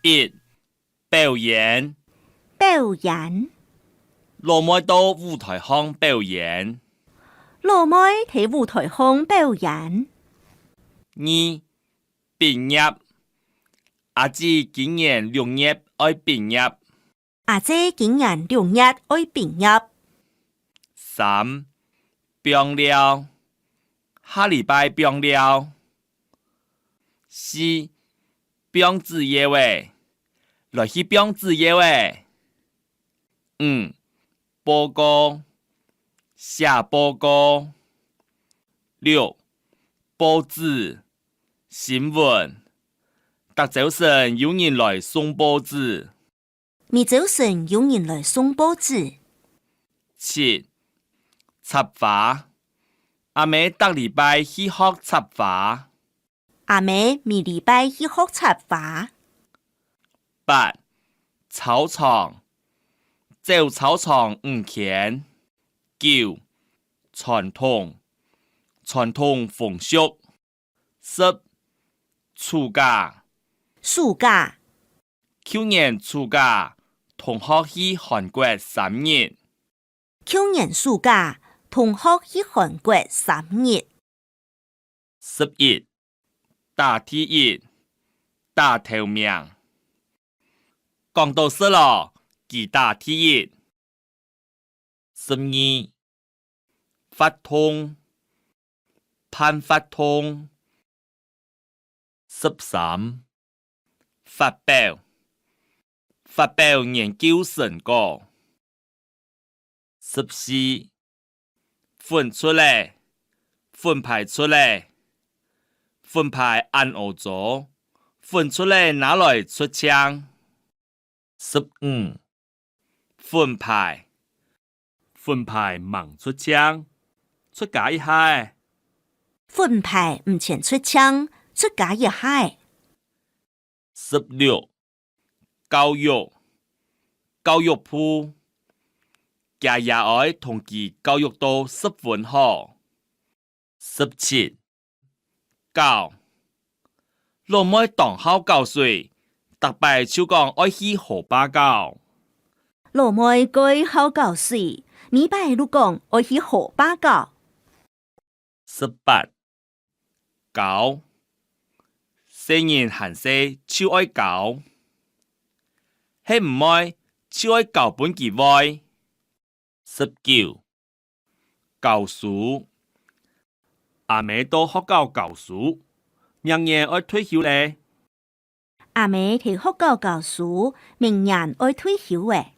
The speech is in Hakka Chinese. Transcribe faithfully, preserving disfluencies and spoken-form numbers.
一、表演。表演。老妹到舞台項表演。老妹在舞台項表演。二、畢業。阿姊今年六月愛畢業。阿姊今年六月愛畢業。三、放尞。下禮拜放尞。四、放紙鷂仔。來去放紙鷂仔。五、報告。寫報告。六、報紙。新聞。逐朝晨有人來送報紙。 每朝晨有人來送報紙。七、插花。阿姆逐禮拜去學插花。阿姆每禮拜去學插花。八、操場。走操場五圈。九、傳統。傳統風俗。 十、暑假。暑假。舊年暑假，同學去韓國三日。舊年暑假，同學去韓國三日。十一、打第一。打頭名。講到食囉，佢打第一。 十二、活動。辦活動。十三、發表。發表研究成果。十四、粉出來。粉牌出來。粉牌恁屙糟，粉出來拿來出淨。 十五、粉牌。粉牌吂出淨，出加一下仔。粉牌毋曾出淨，出加一下仔。十六、教育。教育部。厥爺哀同佢教育到十分好。 十七、搞。老妹當好搞水，逐擺就講愛去河壩搞。老妹蓋好搞水，每擺都講愛去河壩搞。十八、交。細人還細就愛交，係毋會就愛交分佢會。 十九、教書。阿姆到學校教書，明年愛退休咧。阿姆在學校教書，明年愛退休咧。